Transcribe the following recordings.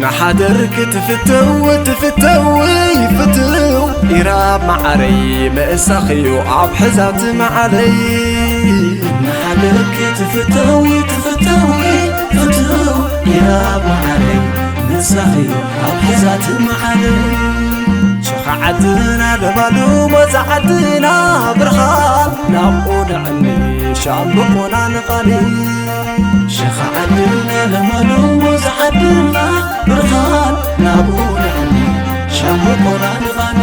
ንሓደር ክትፍተው ትፍተው ፍትው ኢራብ መዓረይ ምእሳኽዩ ኣብ ሕዛት መዓለይ። ንሓደር ክትፍተው ትፍተው ፍትው ኢራብ መዓረይ ምእሳኽዩ ኣብ ሕዛት መዓለይ። ሸኻ ዓድና ለማሉ ሞዛ ዓድና ብርሃን ናብኡ ንዕኒ ሻምብቆና ንቓኒ። ሸኻ ዓድና ለማሉ ሞዛ ዓድና ብርሃን ናብኡ ንዕኒ ሻምብቆና ንቓኒ።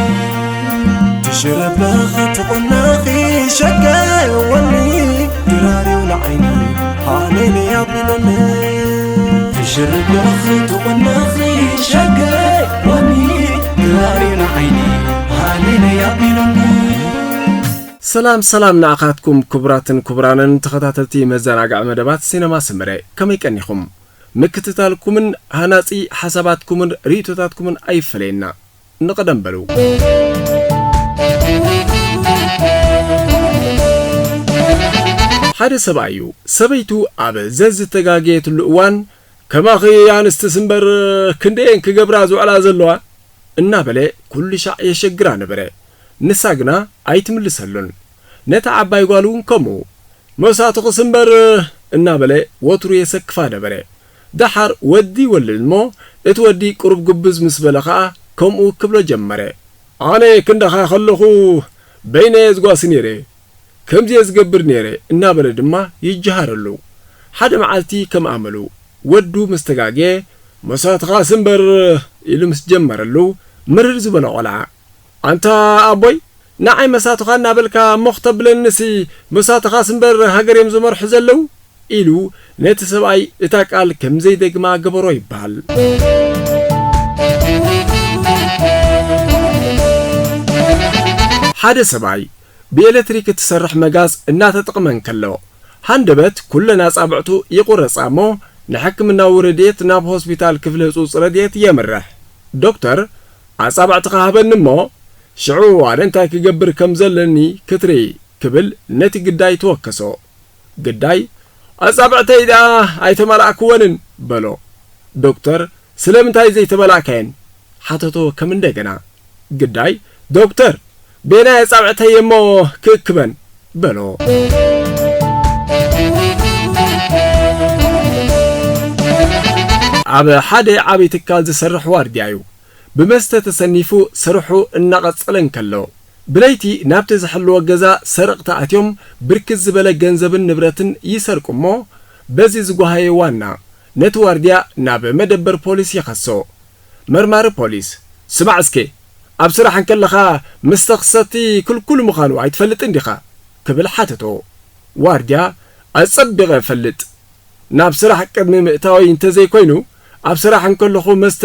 ትሽረበኺ ትቑነኺ ሸገወኒ ድራሪው ንዓይኒ ሃሌሉያ ቢለኒ። ትሽርበኺ ትቑነኺ ሸገወኒ ድራሪው ንዓይኒ ሃሌሉያ ቢለኒ። ሰላም ሰላም ንዓኻትኩም ክቡራትን ክቡራንን ተኸታተልቲ መዘናግዒ መደባት ሲነማ ሰመረ፣ ከመይ ቀኒኹም? ምክትታልኩምን ሃናጺ ሓሳባትኩምን ርእይቶታትኩምን ኣይፈለየና። ንቐደም በሉ። ሓደ ሰብኣይ እዩ፣ ሰበይቱ ኣብ ዘዝተጋገየትሉ እዋን፣ "ከማኺ ኣንስትስ እምበር ክንደየን ክገብራ ዝውዕላ ዘለዋ?" እናበለ ኩሉ ሻዕ የሸግራ ነበረ። ንሳ ግና ኣይትምልሰሉን። ነታ ዓባይ ጓል እውን ከምኡ። "መሳትኽስ እምበር" እናበለ ወትሩ የሰክፋ ነበረ። ደሓር ወዲ ይወልድ እሞ፣ እቲ ወዲ ቁሩብ ግብዝ ምስ በለ ኸኣ ከምኡ ክብሎ ጀመረ። "ኣነ ክንዳኻ ከለኹ በይነየ ዝጓሲ ነይረ፣ ከምዚየ ዝገብር ነይረ" እናበለ ድማ ይጀሃረሉ። ሓደ መዓልቲ ከም ኣመሉ ወዱ ምስ ተጋግየ፣ "መሳትኻስ እምበር" ኢሉ ምስ ጀመረሉ፣ ምርር ዝበሎ ቖልዓ፣ "ኣንታ ኣቦይ፣ ንዓይ መሳቱኻ እናበልካ እሞ ክተብለንሲ፣ መሳቱኻስ እምበር ሃገር እዮም ዝመርሑ ዘለዉ?" ኢሉ ነቲ ሰብኣይ እታ ቃል ከም ዘይደግማ ገበሮ ይበሃል። ሓደ ሰብኣይ ብኤሌክትሪክ እትሰርሕ መጋዝ እናተጠቕመ እንከሎ፣ ሃንደበት ኩለን ኣጻብዕቱ ይቑረጻ እሞ፣ ንሕክምናዊ ረድኤት ናብ ሆስፒታል ክፍሊ ህጹጽ ረድኤት የምርሕ። ዶክተር፣ "ኣጻብዕትኻ ሃበኒ እሞ፣ ሽዑ ኣነ እንታይ ክገብር ከም ዘለኒ ክትርኢ" ክብል ነቲ ግዳይ ተወከሶ። ግዳይ፣ "ኣጻብዕተይ ደኣ ኣይተመላእክወንን" በሎ። ዶክተር፣ "ስለምንታይ ዘይተመላእካየን?" ሓተቶ ከም እንደገና። ግዳይ፣ "ዶክተር፣ በየናይ ኣጻብዕተይ እሞ ክእክበን?" በሎ። ኣብ ሓደ ዓቢ ትካል ዝሰርሕ ዋርድያ እዩ። ብመስተ ተሰኒፉ ስርሑ እናቐጸለ እንከሎ፣ ብለይቲ ናብቲ ዝሕልዎ ገዛ ሰረቕቲ ኣትዮም ብርክት ዝበለ ገንዘብን ንብረትን ይሰርቁ እሞ፣ በዚ ዝጓሃየ ዋና ነቲ ዋርድያ ናብ መደበር ፖሊስ ይኸሶ። መርማሪ ፖሊስ፣ "ስማዕ እስከ፣ ኣብ ስራሕ እንከለኻ ምስ ተኽሰቲ ክልኩል ምዃኑ ኣይትፈልጥን ዲኻ?" ክብል ሓተቶ። ዋርድያ፣ "ኣጸቢቐ እፈልጥ። ናብ ስራሕ ቅድሚ ምእታወይ እንተዘይኮይኑ፣ ኣብ ስራሕ እንከለኹ መስተ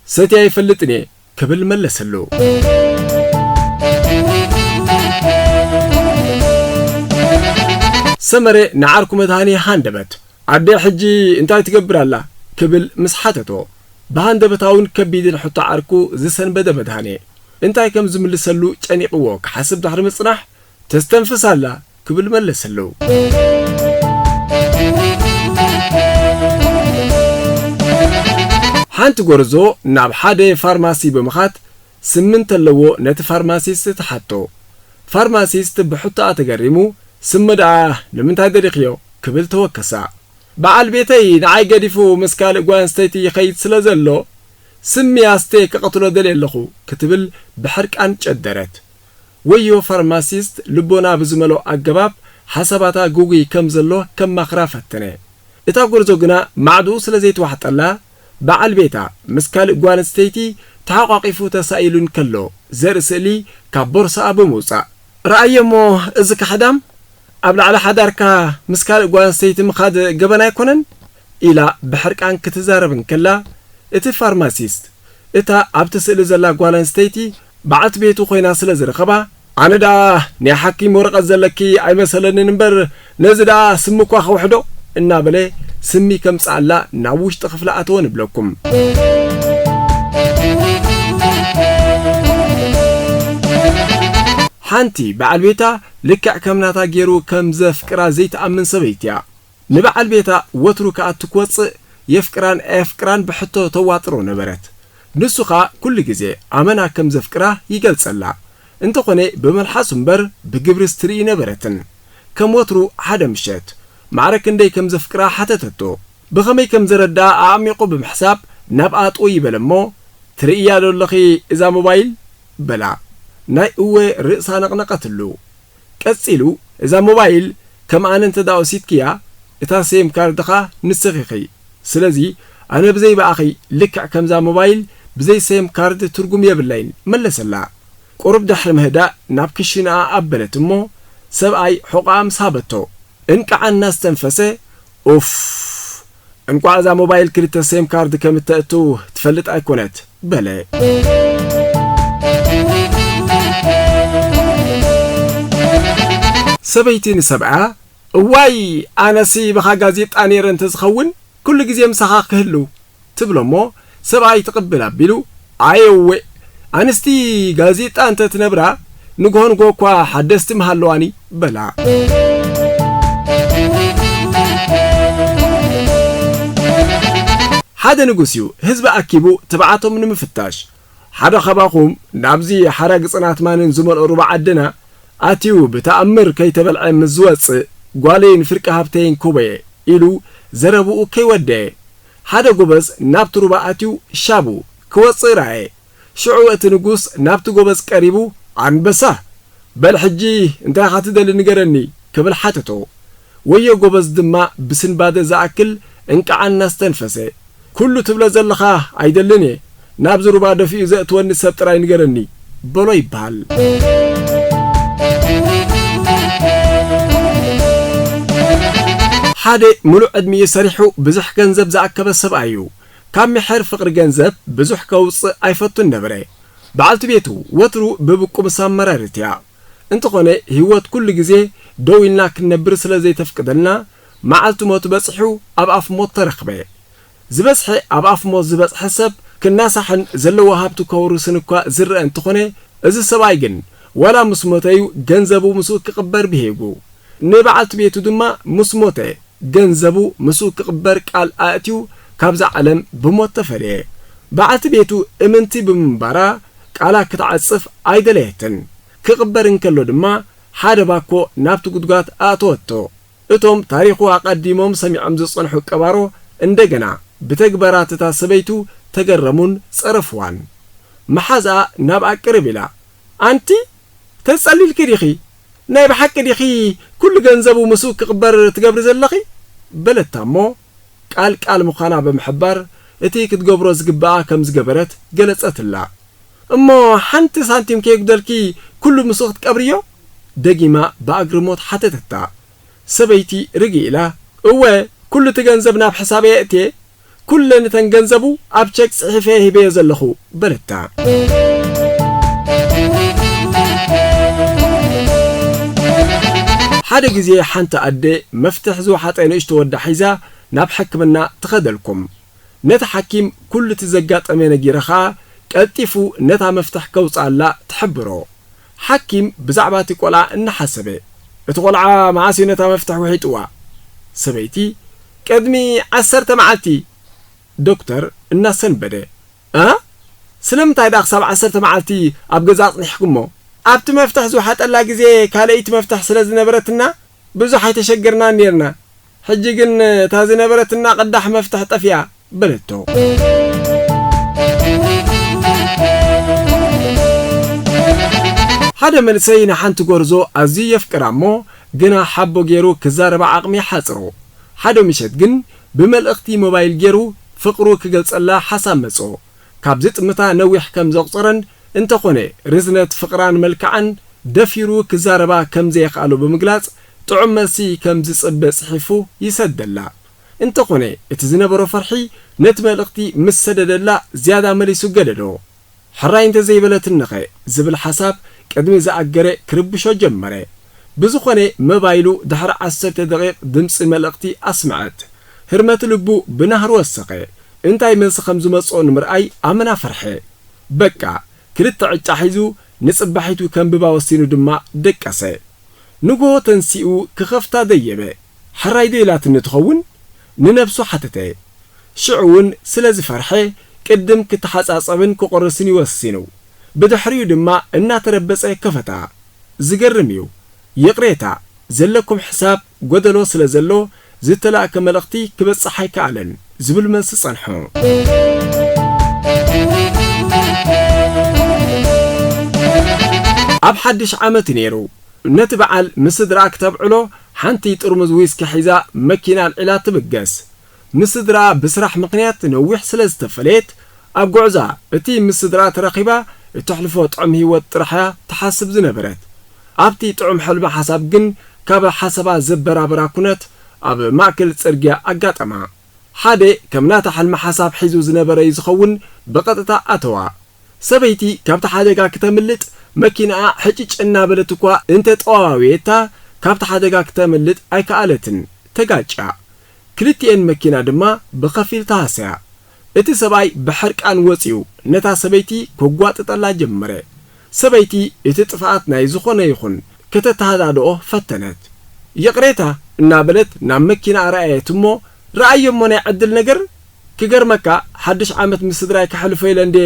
ሰትየ ኣይፈልጥን እየ" ክብል መለሰሉ። ሰመረ ንዓርኩ መድሃኔ ሃንደበት፣ "ኣደ ሕጂ እንታይ ትገብር ኣላ?" ክብል ምስ ሓተቶ፣ ብሃንደበታውን ከቢድን ሕቶ ዓርኩ ዝሰንበደ መድሃኔ፣ እንታይ ከም ዝምልሰሉ ጨኒቕዎ ክሓስብ ድሕሪ ምጽናሕ፣ "ተስተንፍስ ኣላ" ክብል መለሰሉ። ሓንቲ ጎርዞ ናብ ሓደ ፋርማሲ ብምኻድ፣ ስሚ እንተለዎ ነቲ ፋርማሲስት ትሓቶ። ፋርማሲስት ብሕቶኣ ተገሪሙ፣ "ስሚ ደኣ ንምንታይ ደሊኽዮ?" ክብል ተወከሳ። "በዓል ቤተይ ንዓይ ገዲፉ ምስ ካልእ ጓል ኣንስተይቲ ይኸይድ ስለ ዘሎ፣ ስሚ ኣስቴ ክቐትሎ ደልየ ኣለኹ" ክትብል ብሕርቃን ጨደረት። ወዮ ፋርማሲስት ልቦና ብዝመልኦ ኣገባብ ሓሳባታ ግጉይ ከም ዘሎ ከማኽራ ፈተነ። እታ ጎርዞ ግና ማዕድኡ ስለ ዘይተዋሕጠላ፣ በዓል ቤታ ምስ ካልእ ጓል ኣንስተይቲ ተሓቋቒፉ ተሳኢሉ እንከሎ ዘርኢ ስእሊ ካብ ቦርሳኣ ብምውጻእ፣ "ረኣዮ እሞ እዚ ካሕዳም ኣብ ላዕሊ ሓዳርካ ምስ ካልእ ጓል ኣንስተይቲ ምኻድ ገበን ኣይኮነን?" ኢላ ብሕርቃን ክትዛረብ እንከላ፣ እቲ ፋርማሲስት፣ እታ ኣብቲ ስእሊ ዘላ ጓል ኣንስተይቲ በዓልቲ ቤቱ ኮይና ስለ ዝረኸባ፣ "ኣነ ደኣ ናይ ሓኪም ወረቐት ዘለኪ ኣይመሰለንን እምበር፣ ነዚ ደኣ ስሚ እኳ ክውሕዶ" እናበለ ስሚ ከምጽኣላ ናብ ውሽጢ ክፍሊ ኣተወ ንብለኩም። ሓንቲ በዓል ቤታ ልክዕ ከም ናታ ገይሩ ከም ዘፍቅራ ዘይትኣምን ሰበይቲ እያ። ንበዓል ቤታ ወትሩ ክኣቱ ክወጽእ፣ የፍቅራን ኣየፍቅራን ብሕቶ ተዋጥሮ ነበረት። ንሱ ኸኣ ኩሉ ግዜ ኣመና ከም ዘፍቅራ ይገልጸላ። እንተኾነ ብመልሓሱ እምበር ብግብርስ ትርኢ ነበረትን። ከም ወትሩ ሓደ ምሸት ማዕረ ክንደይ ከም ዘፍቅራ ሓተተቶ። ብኸመይ ከም ዘረድኣ ኣዕሚቑ ብምሕሳብ ናብኣ ጥውይ በለ እሞ፣ "ትርእያ ዶ ኣለኺ እዛ ሞባይል?" በላ። ናይ እወ ርእሳ ነቕነቐትሉ። ቀጺሉ፣ "እዛ ሞባይል ከም ኣነ እንተ ደኣ ወሲድክያ፣ እታ ሴም ካርድኻ ንስኺ ኢኺ። ስለዚ ኣነ ብዘይ ብኣኺ ልክዕ ከምዛ ሞባይል ብዘይ ሴም ካርድ ትርጉም የብላይን" መለሰላ። ቁሩብ ድሕሪ ምህዳእ ናብ ክሽንኣ ኣበለት እሞ፣ ሰብኣይ ሕቖኣ ምስ ሃበቶ፣ እንቃዕ እናስተንፈሰ፣ "ኡፍ፣ እንቋዕ እዛ ሞባይል ክልተ ሴም ካርድ ከም እተእቱ ትፈልጥ ኣይኮነት" በለ። ሰበይቲ ንሰብኣያ፣ "እዋይ፣ ኣነሲ ብኻ ጋዜጣ ነይረ እንተዝኸውን ኩሉ ግዜ ምሳኻ ክህሉ" ትብሎ እሞ፣ ሰብኣይ ትቕብል ኣቢሉ፣ "ኣየወ፣ ኣንስቲ ጋዜጣ እንተ ትነብራ ንግሆ ንግሆ እኳ ሓደስቲ ምሃለዋኒ" በላ። ሓደ ንጉስ እዩ ህዝቢ ኣኪቡ ትብዓቶም ንምፍታሽ። ሓደ ኻባኹም ናብዚ ሓራግ ጽናት ማንን ዝመልኦ ሩባ ዓድና ኣትዩ ብተኣምር ከይተበልዐ ምስ ዝወጽእ፣ ጓለይን ፍርቂ ሃብተይን ክህቦ'የ ኢሉ ዘረብኡ ከይወደየ፣ ሓደ ጎበዝ ናብቲ ሩባ ኣትዩ ሻቡ ክወጽእ ረኣየ። ሽዑ እቲ ንጉስ ናብቲ ጎበዝ ቀሪቡ፣ "ኣንበሳ፣ በል ሕጂ እንታይ ኢኻ ትደሊ ንገረኒ?" ክብል ሓተቶ። ወዮ ጎበዝ ድማ ብስንባደ ዝኣክል እንቃዕ እናስተንፈሰ፣ "ኩሉ ትብሎ ዘለኻ ኣይደልን እየ፣ ናብዚ ሩባ ደፊኡ ዘእትወኒ ሰብ ጥራይ ንገረኒ" በሎ ይበሃል። ሓደ ምሉእ ዕድሚኡ ሰሪሑ ብዙሕ ገንዘብ ዝኣከበ ሰብኣይ እዩ። ካብ ምሕር ፍቕሪ ገንዘብ ብዙሕ ከውጽእ ኣይፈቱን ነበረ። በዓልቲ ቤቱ ወትሩ ብብቁ ምስ ኣመራርት እያ። እንተኾነ ህይወት ኩሉ ግዜ ደው ኢልና ክንነብር ስለ ዘይተፍቅደልና፣ መዓልቲ ሞቱ በጺሑ ኣብ ኣፍ ሞት ተረኽበ። ዝበዝሐ ኣብ ኣፍ ሞት ዝበጽሐ ሰብ ክናሳሕን ዘለዎ ሃብቱ ከውርስን እኳ ዝረአ እንተኾነ፣ እዚ ሰብኣይ ግን ዋላ ምስ ሞተ'ዩ ገንዘቡ ምስኡ ክቕበር ብሂጉ። ንበዓልቲ ቤቱ ድማ ምስ ሞተ ገንዘቡ ምስኡ ክቕበር ቃል ኣእትዩ ካብዛ ዓለም ብሞት ተፈልየ። በዓልቲ ቤቱ እምንቲ ብምንባራ ቃላ ክትዓጽፍ ኣይደለየትን። ክቕበር እንከሎ ድማ ሓደ ባኮ ናብቲ ጉድጓድ ኣእተወቶ። እቶም ታሪኹ ኣቐዲሞም ሰሚዖም ዝጸንሑ ቀባሮ እንደገና ብተግባራት እታ ሰበይቱ ተገረሙን ጸረፍዋን። መሓዝኣ ናብኣ ቅርብ ኢላ፣ "ኣንቲ ተጸሊልኪ ዲኺ? ናይ ብሓቂ ዲኺ ኩሉ ገንዘቡ ምስኡ ክቕበር ትገብሪ ዘለኺ?" በለታ እሞ፣ ቃል ቃል ምዃና ብምሕባር፣ እቲ ክትገብሮ ዝግብኣ ከም ዝገበረት ገለጸትላ። "እሞ ሓንቲ ሳንቲም ከየጉደልኪ ኩሉ ምስኡ ክትቀብርዮ?" ደጊማ ብኣግርሞት ሓተተታ። ሰበይቲ ርግእ ኢላ፣ "እወ፣ ኩሉ እቲ ገንዘብ ናብ ሕሳበይ ኣእትየ፣ ኩለን እተን ገንዘቡ ኣብ ቸክ ጽሒፈ ሂበዮ ዘለኹ" በለታ። ሓደ ግዜ ሓንቲ ኣደ መፍትሕ ዝወሓጠ ንእሽቶ ወዳ ሒዛ ናብ ሕክምና ትኸደልኩም። ነቲ ሓኪም ኩሉ እቲ ዘጋጠመ ነጊራ ኸኣ ቀልጢፉ ነታ መፍትሕ ከውጽኣላ ትሕብሮ። ሓኪም ብዛዕባ እቲ ቆልዓ እናሓሰበ፣ "እቲ ቆልዓ መዓስ እዩ ነታ መፍትሕ ውሒጥዋ?" ሰበይቲ፣ "ቅድሚ ዓሰርተ መዓልቲ" ዶክተር እናሰንበደ፣ "እ? ስለምንታይ ደኣ ክሳብ ዓሰርተ መዓልቲ ኣብ ገዛ ኣጽኒሕኩሞ?" "ኣብቲ መፍትሕ ዝወሓጠላ ግዜ ካልኣይቲ መፍትሕ ስለ ዝነበረትና ብዙሕ ኣይተሸገርናን ኔርና። ሕጂ ግን እታ ዝነበረትና ቅዳሕ መፍትሕ ጠፊኣ" በለቶ። ሓደ መንእሰይ ንሓንቲ ጎርዞ ኣዝዩ የፍቅራ እሞ ግና ሓቦ ገይሩ ክዛረባ ዓቕሚ ይሓጽሮ። ሓደ ምሸት ግን ብመልእኽቲ ሞባይል ገይሩ ፍቕሩ ክገልጸላ ሓሳብ መጾ። ካብ ዝጥምታ ነዊሕ ከም ዘቑጸረን እንተኾነ ርዝነት ፍቕራን መልክዓን ደፊሩ ክዛረባ ከም ዘየኽኣሎ ብምግላጽ ጥዑም መልሲ ከም ዝጽበ ጽሒፉ ይሰደላ። እንተኾነ እቲ ዝነበሮ ፍርሒ ነቲ መልእኽቲ ምስ ሰደደላ ዝያዳ መሊሱ ገደዶ። ሕራይ እንተ ዘይበለትንኸ ዝብል ሓሳብ ቅድሚ ዝኣገረ ክርብሾ ጀመረ። ብዝኾነ መባይሉ ድሕሪ ዓሰርተ ደቂቕ ድምጺ መልእኽቲ ኣስምዐት። ህርመት ልቡ ብናህሪ ወሰኸ። እንታይ መልሲ ከም ዝመጽኦ ንምርኣይ ኣመና ፈርሐ። በቃ፣ ክልተ ዕጫ ሒዙ ንጽባሒቱ ከንብባ ወሲኑ ድማ ደቀሰ። ንግሆ ተንሲኡ ክኸፍታ ደየበ። ሕራይ ዶ ኢላትኒ ትኸውን? ንነብሱ ሓተተ። ሽዑ እውን ስለ ዝፈርሐ ቅድም ክተሓጻጸብን ክቑርስን እዩ ወሲኑ። ብድሕሪኡ ድማ እናተረበጸ ከፈታ። ዝገርም እዩ። ይቕሬታ፣ ዘለኩም ሕሳብ ጎደሎ ስለ ዘሎ ዝተላእከ መልእኽቲ ክበጽሕ ኣይከኣለን ዝብል መልሲ ጸንሖ። ኣብ ሓድሽ ዓመት እዩ ነይሩ። ነቲ በዓል ምስ ስድራኣ ክተብዕሎ ሓንቲ ጥርሙዝ ዊስኪ ሒዛ መኪና ኣልዒላ ትብገስ። ምስ ስድራኣ ብስራሕ ምኽንያት ነዊሕ ስለ ዝተፈለየት፣ ኣብ ጉዕዛ እቲ ምስ ስድራኣ ተራኺባ እተሕልፎ ጥዑም ህይወት ጥራሕ እያ ትሓስብ ዝነበረት። ኣብቲ ጥዑም ሕልሚ ሓሳብ ግን ካብ ሓሳባ ዘበራበራ ኩነት ኣብ ማእከል ጽርግያ ኣጋጠማ። ሓደ ከም ናታ ሕልሚ ሓሳብ ሒዙ ዝነበረ እዩ ዝኸውን ብቐጥታ ኣተዋ። ሰበይቲ ካብቲ ሓደጋ ክተምልጥ መኪናኣ ሕጭጭ እናበለት እኳ እንተጠዋወየታ፣ ካብቲ ሓደጋ ክተምልጥ ኣይከኣለትን፣ ተጋጭያ። ክልቲኤን መኪና ድማ ብኸፊል ተሃሰያ። እቲ ሰብኣይ ብሕርቃን ወጺኡ ነታ ሰበይቲ ከጓጥጠላ ጀመረ። ሰበይቲ እቲ ጥፍኣት ናይ ዝኾነ ይኹን ከተተሃዳድኦ ፈተነት። ይቕሬታ እናበለት ናብ መኪና ኣርኣየት እሞ፣ ረኣዮ እሞ ናይ ዕድል ነገር። ክገርመካ፣ ሓድሽ ዓመት ምስ ስድራይ ከሕልፎ ኢለ እንዴ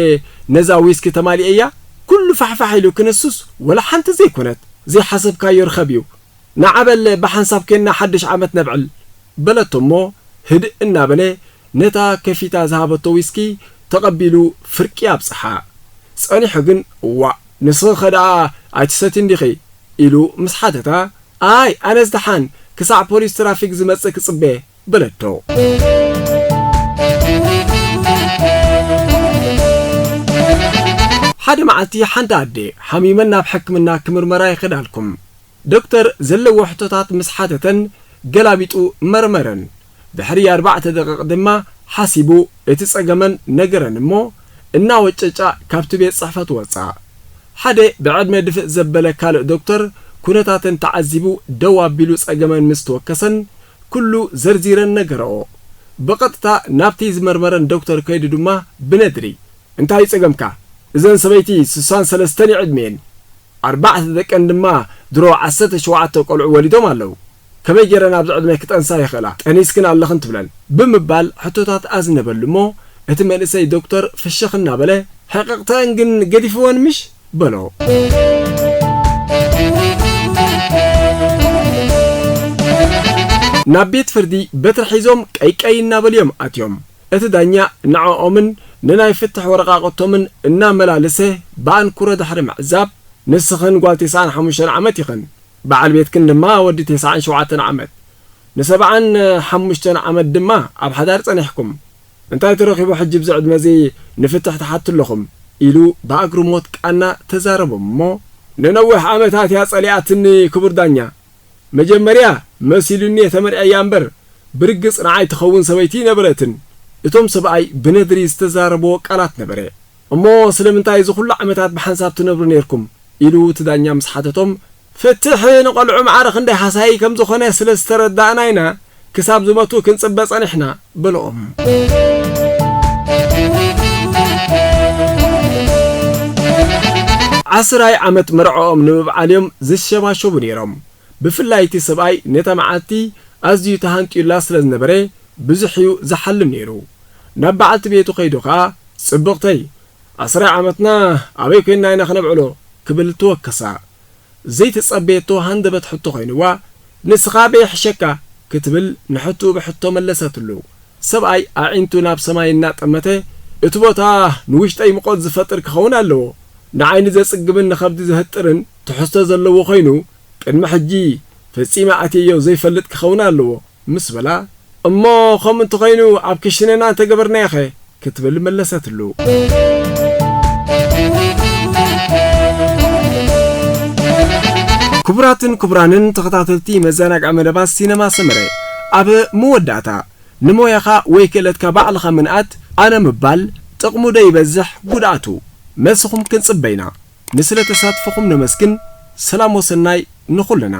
ነዛ ዊስኪ ተማሊኤያ። ኩሉ ፋሕፋሕ ኢሉ ክንሱስ ወላ ሓንቲ ዘይኮነት። ዘይሓሰብካዮ ርኸብ እዩ። ንዓ በል ብሓንሳብ ኬንና ሓድሽ ዓመት ነብዕል በለቶ እሞ፣ ህድእ እናበለ ነታ ከፊታ ዝሃበቶ ዊስኪ ተቐቢሉ ፍርቂ ኣብጽሓ። ጸኒሑ ግን፣ እዋእ፣ ንስኺ ኸ ደኣ ኣይትሰትን ዲኺ? ኢሉ ምስ ሓተታ፣ ኣይ፣ ኣነስ ደሓን ክሳዕ ፖሊስ ትራፊክ ዝመጽእ ክጽበ በለቶ። ሓደ መዓልቲ ሓንቲ ኣደ ሓሚመን ናብ ሕክምና ክምርመራ ይኸዳልኩም። ዶክተር ዘለዎ ሕቶታት ምስ ሓተተን ገላቢጡ መርመረን። ድሕሪ ኣርባዕተ ደቂቕ ድማ ሓሲቡ እቲ ጸገመን ነገረን እሞ እናወጨጫ ካብቲ ቤት ጽሕፈት ወጻ። ሓደ ብዕድመ ድፍእ ዘበለ ካልእ ዶክተር ኩነታተን ተዓዚቡ ደው ኣቢሉ ጸገመን ምስ ተወከሰን ኩሉ ዘርዚረን ነገረኦ። ብቐጥታ ናብቲ ዝመርመረን ዶክተር ከይዱ ድማ ብነድሪ፣ "እንታይ ጸገምካ? እዘን ሰበይቲ ስሳን ሰለስተን ይዕድሜን፣ ኣርባዕተ ደቀን ድማ ድሮ ዓሰርተ ሸውዓተ ቆልዑ ወሊዶም ኣለዉ። ከመይ ገይረን ኣብዚ ዕድመ ክጠንሳ ይኽእላ? ጠኒስክን ኣለኽን ትብለን?" ብምባል ሕቶታት ኣዝነበሉ እሞ፣ እቲ መንእሰይ ዶክተር ፍሽኽ እናበለ፣ "ሕቕቕተአን ግን ገዲፍወን ምሽ?" በሎ። ናብ ቤት ፍርዲ በትሪ ሒዞም ቀይቀይ እናበሉ እዮም ኣትዮም። እቲ ዳኛ ንዕኦምን ንናይ ፍትሕ ወረቓቕቶምን እናመላለሰ ብኣንኩሮ ድሕሪ ምዕዛብ፣ "ንስኽን ጓል ተስዓን ሓሙሽተን ዓመት ኢኽን፣ በዓል ቤትክን ድማ ወዲ ተስዓን ሸውዓተን ዓመት፣ ንሰብዓን ሓሙሽተን ዓመት ድማ ኣብ ሓዳር ጸኒሕኩም። እንታይ ተረኺቡ ሕጂ ብዚ ዕድመ እዚ ንፍትሕ ትሓቱ ኣለኹም?" ኢሉ ብኣግርሞት ቃና ተዛረቦም እሞ፣ "ንነዊሕ ዓመታት እያ ጸሊኣትኒ ክቡር ዳኛ። መጀመርያ መሲሉኒ እየ ተመርዕያ እምበር፣ ብርግጽ ንዓይ ትኸውን ሰበይቲ ኣይነበረትን። እቶም ሰብኣይ ብነድሪ ዝተዛረብዎ ቃላት ነበረ። እሞ ስለምንታይ እዚ ኩሉ ዓመታት ብሓንሳብ ትነብሩ ኔርኩም?" ኢሉ እቲ ዳኛ ምስ ሓተቶም፣ "ፍትሕ ንቖልዑ ማዕረ ክንደይ ሃሳዪ ከም ዝኾነ ስለ ዝተረዳእና ኢና ክሳብ ዝመቱ ክንጽበ ጸኒሕና" በልኦም። ዓስራይ ዓመት መርዕኦም ንምብዓል እዮም ዝሸባሸቡ ነይሮም። ብፍላይ እቲ ሰብኣይ ነታ መዓልቲ ኣዝዩ ተሃንጥዩላ ስለ ዝነበረ ብዙሕ እዩ ዝሓልም ነይሩ። ናብ በዓልቲ ቤቱ ከይዱ ኸኣ፣ "ጽብቕተይ፣ ዓስራይ ዓመትና ኣበይ ኮይንና ኢና ክነብዕሎ?" ክብል ተወከሳ። ዘይተጸበየቶ ሃንደበት ሕቶ ኮይንዋ፣ "ንስኻ ኣበይ ይሕሸካ?" ክትብል ንሕቶኡ ብሕቶ መለሰትሉ። ሰብኣይ ኣዒንቱ ናብ ሰማይ እናጠመተ፣ "እቲ ቦታ ንውሽጠይ ምቖት ዝፈጥር ክኸውን ኣለዎ። ንዓይኒ ዘጽግብን ንኸብዲ ዘህጥርን ትሕዝቶ ዘለዎ ኮይኑ፣ ቅድሚ ሕጂ ፈጺመ ኣትየዮ ዘይፈልጥ ክኸውን ኣለዎ" ምስ በላ፣ "እሞ ከምኡ እንተኾይኑ ኣብ ክሽነና እንተገበርናዮኸ?" ክትብል መለሰትሉ። ክቡራትን ክቡራንን ተኸታተልቲ መዘናግዒ መደባት ሲነማ ሰመረ፣ ኣብ መወዳእታ ንሞያኻ ወይ ክእለትካ ባዕልኻ ምንኣት ኣነ ምባል ጥቕሙ ዶ ይበዝሕ ጉድኣቱ? መልስኹም ክንጽበ ኢና። ንስለ ተሳትፎኹም ነመስግን። ሰላም ወሰናይ ንኹልና።